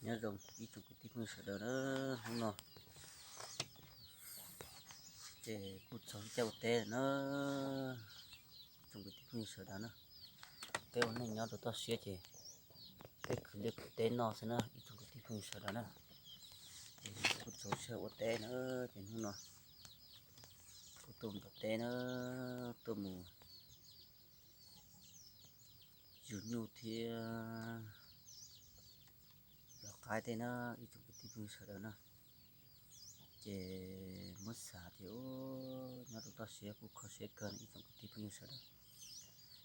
Nyob zoo ib tsoom kwv tij phooj ywg sawv daws na, hnub no ces kuj txog lub caij ua teb na, ib tsoom kwv tij phooj ywg sawv daws na, peb ua neej nyob rau toj siab ces peb khwv liaj khwv teb noj xwb na ib tsoom kwv tij phooj ywg sawv daws na. Ces kuj txog sij hawm ua teb na, ces hnub no kuj tuaj mus tom teb na, tuaj mus yug nyuj thiab lov qaib tej na ib tsoom kwv tij phooj ywg sawv daws na. Ces muab xav tias nyob rau toj siab kuj kho siab kawg ib tsoom kwv tij phooj ywg sawv daws.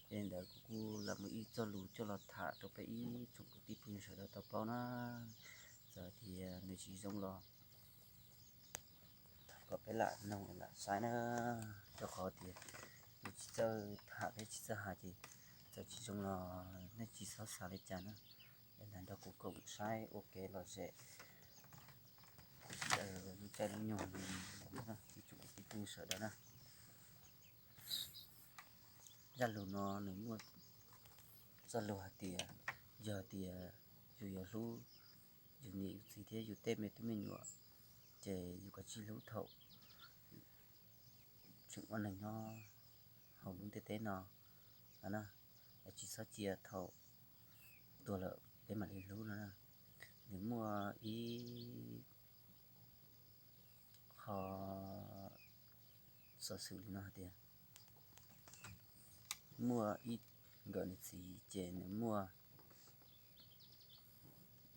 Yog li ntawd kuv kuj lam muaj ib txoj lus coj los tham rau peb ib tsoom kwv tij phooj ywg sawv daws tau paub na. Txawm tias nws tsis zoo los thov kom peb lam noog lam saib na, rau qhov tias yus tsis txawj tham thiab tsis txawj hais ces txawm tsis zoo los nej tsis txhob xav li cas na. Es lam nrog kuv koom saib ua kev lom zem lub caij lub nyoog ib tsoom kwv tij phooj ywg sawv daws na. Zaj lus no nws muaj txoj lus hais tias yog tias yus yuav hlub yus niam yus txiv thiab yus tej me tub me nyuam, ces yus kav tsij hlub thaum tseem ua neeg nyob hauv lub ntiaj teb no na, es tsis txhob cia thaum tuag lawm peb mam li hlub no na. Nws muaj ib qho xov xwm li no hais tias muaj ib, nkawm nws txiv ces nws muaj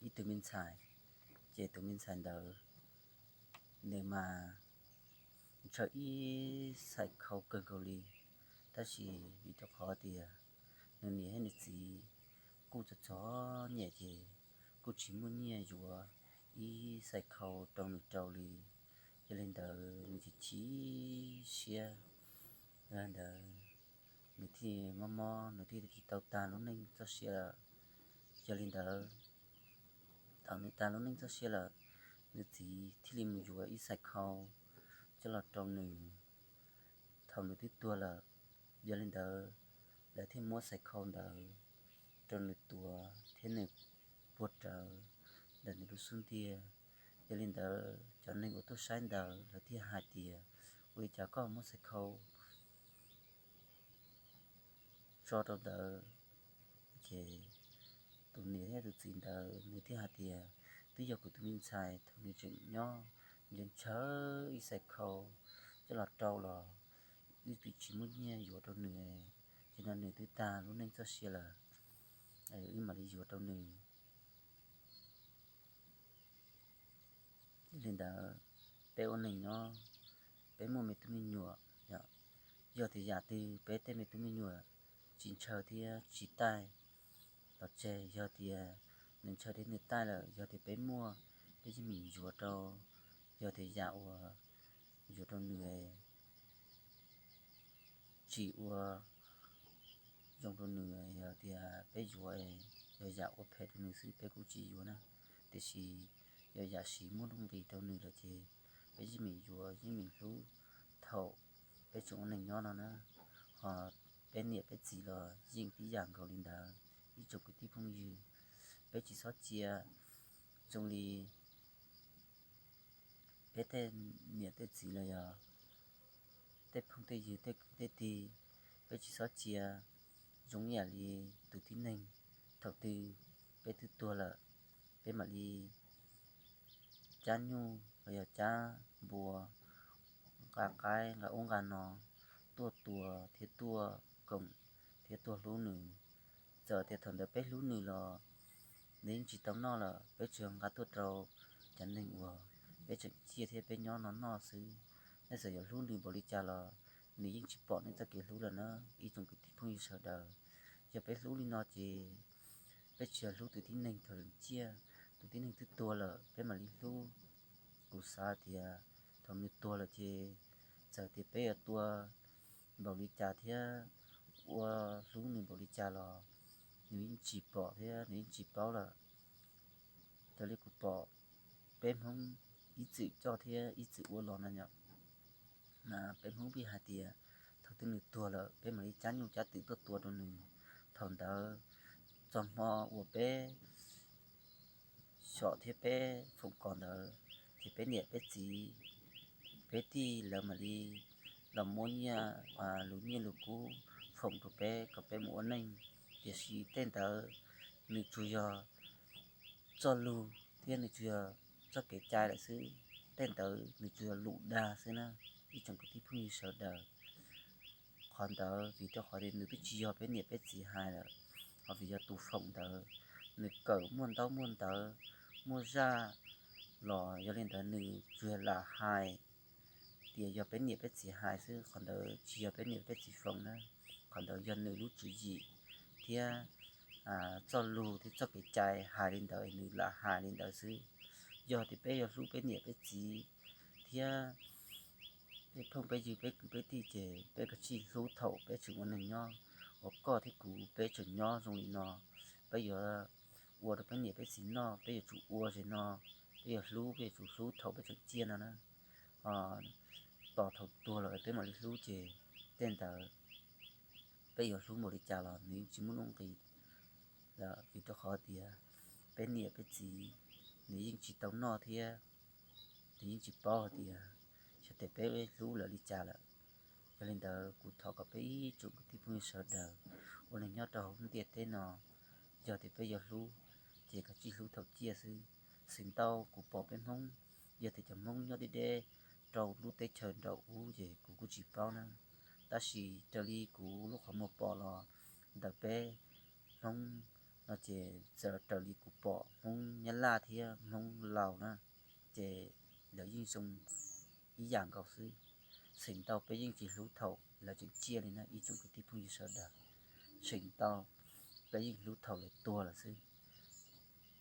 ib tug me ntxhais, ces tus me ntxhais ntawd nws mas ntshaw ib xais khau kawg nkaus li, tab sis vim rau qhov tias nws niam thiab nws txiv kuj txom txom nyem ces kuj tsis muaj nyiaj yuav ib xais khau rau nws rau li. Yog li ntawd nws chim chim siab, yog li ntawd nws thiaj mob mob, nws thiaj tsis tau tag lub neej txoj sia lawm. Yog li ntawd thaum nws tag lub neej txoj sia lawm, nws txiv thiaj li mus yuav ib xais khau coj los rau nws thaum nws twb tuag lawm. Yog li ntawd lawv thiaj muab xais khau ntawd rau nws tuav thiab nws puag rawv ntawm nws lub xub ntiag. Yog li ntawd cov neeg uas tuaj saib ntawd lawv thiaj hais tias, ua li cas koj muab xais khau tso rau ntawd? Ces tus niam thiab tus txiv ntawd nws thiaj hais tias, twb yog kuv tus me ntxhais thaum nws tseem nyob ntshaw ntshaw ib xais khau coj los rau los wb twb tsis muaj nyiaj yuav rau nws, ces no nws twb tag lub neej txoj sia lawm, wb mam li yuav rau nws. Yog li ntawd peb ua neeg nyob, peb muaj me tub me nyuam, yog tias yam twg peb tej me tub me nyuam tsis ntshaw thiab tsis taij los tseg, yog tias nws ntshaw thiab nws taij lawm, yog tias peb muaj, peb yeej meem yuav rau. Yog tias yam uas yuav rau nws tsis ua zoo rau nws, yog tias peb yuav yog yam ua phem rau nws xwb peb kuj tsis yuav na. Tiam sis yog yam siv muaj nuj nqis rau nws lawm ces peb yeej meem yuav yeej meem hlub thaum peb tseem ua neeg nyob no na. Ho peb niam peb txiv los yeej tib yam nkaus li ntawd ib tsoom kwv tij phooj ywg. Peb tsis txhob cia zoo li peb tej niam tej txiv los yog tej phooj tej ywg tej kwv tej tij, peb tsis txhob cia zoo ib yam li tus tib neeg. Thaum twg peb twb tuag lawm, peb mam li cab nyuj los yog cab npua, nqa qaib nqa ub nqa no tuaj tua thiab tuaj koom thiab tuaj hlub nws. Txawm tias thaum ntawd peb hlub nws los nws yeej tsis tau noj lawm, peb tsuas nqa tuaj rau cov neeg uas peb tseem ciaj thiab peb nyob no noj xwb. Nej txawm yuav hlub nws npaum li cas los nws yeej tsis pom nej txoj kev hlub lawm na ib tsoom kwv tij phooj ywg sawv daws. Yog peb hlub li no ces peb tsis yog hlub tus tib neeg thaum tseem ciaj, tus tib neeg twb tuag lawm peb mam li hlub. Kuv xav tias thaum nws tuag lawm ces txawm tias peb yuav tua npaum li cas thiab ua hlub nws npaum li cas los nws yeej tsis pom thiab nws yeej tsis paub lawm. Raws li kuv pom, peb Hmoob ib txwm coj thiab ib txwm ua los no yom, peb Hmoob pheej hais tias thaum twg nws tuag lawm peb mam li cab nyuj cab twm tuaj tua rau nws. Thaum ntawd txog hmo uas peb xyom thiab peb foom kom ntawd, ces peb niam peb txiv, peb tij lawv mam li los muab nyiaj, lus nyiaj lus kub foom rau peb kom peb mus ua neej. Tiam sis tej ntawd nws tsuas yog txoj lus thiab nws tsuas yog txoj kev cai lawm xwb. Tej ntawd nws tsuas yog lus dag xwb na, ib tsoom kwv tij phooj ywg sawv daws. Qhov ntawd vim rau qhov tias nws twb tsis yog peb niam peb txiv hais lawm, ho vim yog tus foom ntawd nws kawm muaj ntaub muaj ntawv, muaj zaj los yog li ntawd nws tsuas lam hais tias yog peb niam peb txiv hais xwb, qhov ntawd tsis yog peb niam peb txiv foom na. Qhov ntawd yog nws lub tswv yim thiab txoj lus thiab txoj kev cai hais li ntawd nws lam hais li ntawd xwb. Yog tias peb yuav hlub peb niam peb txiv thiab peb phooj peb ywg peb kwv peb tij ces peb kav tsij hlub thaum peb tseem ua neeg nyob. Uas koj thiab kuv peb tseem nyob zoo li no, peb yuav ua rau peb niam peb txiv noj, peb yuav tsum ua ze no, peb yuav hlub, peb yuav tsum hlub thaum peb tseem ciaj no na. Tos thaum tuag lawm peb mam li hlub ces tej ntawd peb yuav hlub npaum li cas los nws yeej tsis muaj nuj nqis lawm, vim rau qhov tias peb niam peb txiv nws yeej tsis tau noj thiab nws yeej tsis paub hais tias xyov tias peb hlub lawv li cas lawm. Yog li ntawd kuv thov kom peb ib tsoom kwv tij phooj ywg sawv daws ua neeg nyob rau hauv lub ntiaj teb no, yog tias peb yuav hlub ces kav tsij hlub thaum ciaj xwb. Xeem ntau kuv pom peb Hmoob, yog tias cov Hmoob nyob deb deb rau lub teb chaws nraum ub ces kuv kuj tsis paub na, tab sis raws li kuv lub qhov muag pom los ntawm peb Hmoob no ces txawm raws li kuv pom Hmoob Nyab Laj thiab Hmoob Laus na, ces lawv yeej zoo ib yam nkaus xwb. Xeem ntau peb yeej tsis hlub thaum lawv tseem ciaj li na ib tsoom kwv tij phooj ywg sawv daws. Xeem ntau peb yeej hlub thaum lawv tuag lawm xwb.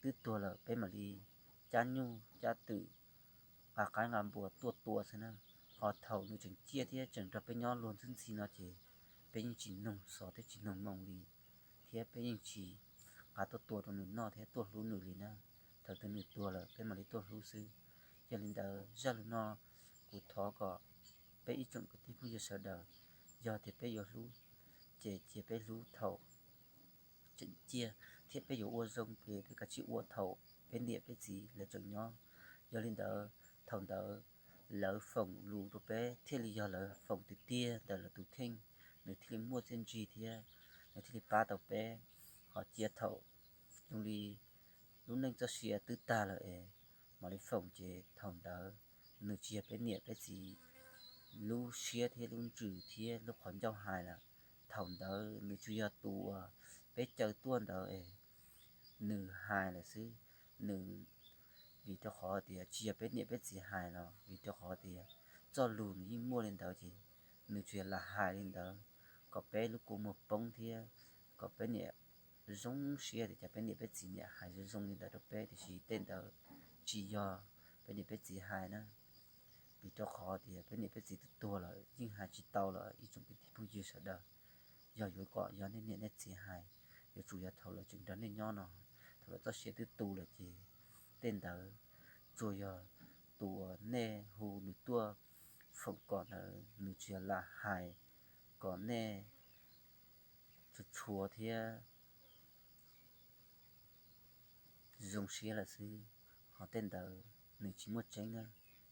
Twb tuag lawm peb mam li cab nyuj cab twm, nqa qaib nqa npua tuaj tua xwb na. Ho thaum nws tseem ciaj thiab tseem nrog peb nyob luag ntxhi ntxhi no ces peb yeej tsis noog xov thiab tsis noog moo li, thiab peb yeej tsis nqa tuaj tua rau nws noj thiab tuaj hlub nws li na. Thaum twg nws tuag lawm peb mam li tuaj hlub xwb. Yog li ntawd zaj lus no kuv thov kom peb ib tsoom kwv tij phooj ywg sawv daws, yog tias peb yuav hlub ces cia peb hlub thaum tseem ciaj, thiab peb yuav ua zoo ces peb kav tsij ua thaum peb niam peb txiv lawv tseem nyob. Yog li ntawd thaum ntawd lawv foom lus rau peb thiaj li yog lawv foom tiag tiag ntawm lawv tus kheej, nws thiaj li muaj txiaj ntsig thiab nws thiaj li pab tau peb. Ho cia thaum zoo li lub neej txoj sia twb tag lawm es mam li foom ces thaum ntawd nws tsis yog peb niam peb txiv lub siab thiab lub ntsws thiab lub qhov ncauj hais lawm. Thaum ntawd nws tsuas yog tus uas peb caw tuaj ntawd es nws hais lawm xwb. Nws, vim rau qhov tias tsis yog peb niam peb txiv hais los vim rau qhov tias txoj lus nws yeej muaj li ntawd ces nws tsuas yog lam hais li ntawd kom peb lub kua muag poob thiab kom peb niam zoo siab tias cas peb niam peb txiv niam hais zoo zoo li ntawd rau peb, tiam sis tej ntawd tsis yog peb niam peb txiv hais na. Vim rau qhov tias peb niam peb txiv twb tuag lawm yeej hais tsis tau lawm ib tsoom kwv tij phooj ywg sawv daws. Yog yuav kom yog nej niam nej txiv hais, yuav tsum yog thaum lawv tseem nrog nej nyob no, thaum lawv txoj sia twb tu lawm ces tej ntawd tsuas yog tus uas nej hu nws tuaj foom kom ntawd nws tsuas yog lam hais kom nej tshua tshua thiab zoo siab lawm xwb, ho tej ntawd nws tsis muaj tseeb na.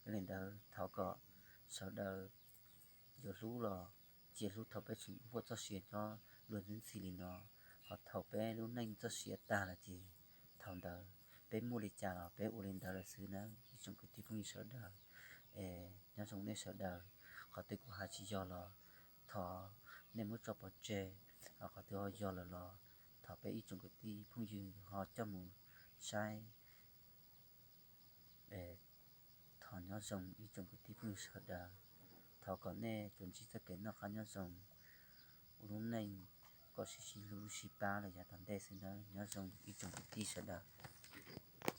Yog li ntawd thov kom sawv daws yuav hlub los cia hlub thaum peb tseem muaj txoj sia nyob luag ntxhi ntxhi li no, ho thaum peb lub neej txoj sia tag lawm ces thaum ntawd peb muaj li cas los peb ua li ntawd lawm xwb na ib tsoom kwv tij phooj ywg sawv daws. Es nyob zoo nej sawv daws, qhov twg kuv hais tsis yog los thov nej muab tso pov tseg, qhov twg ho yog lawm los thov peb ib tsoom kwv tij phooj ywg ho coj mus saib. Thov nyob zoo ib tsoom kwv tij phooj ywg sawv daws, thov kom nej tsuas ntsib txoj kev noj qab nyob zoo, ua lub neej kom sib sib hlub sib pab los yav tom ntej xwb nawb. Nyob zoo ib tsoom kwv tij sawv daws.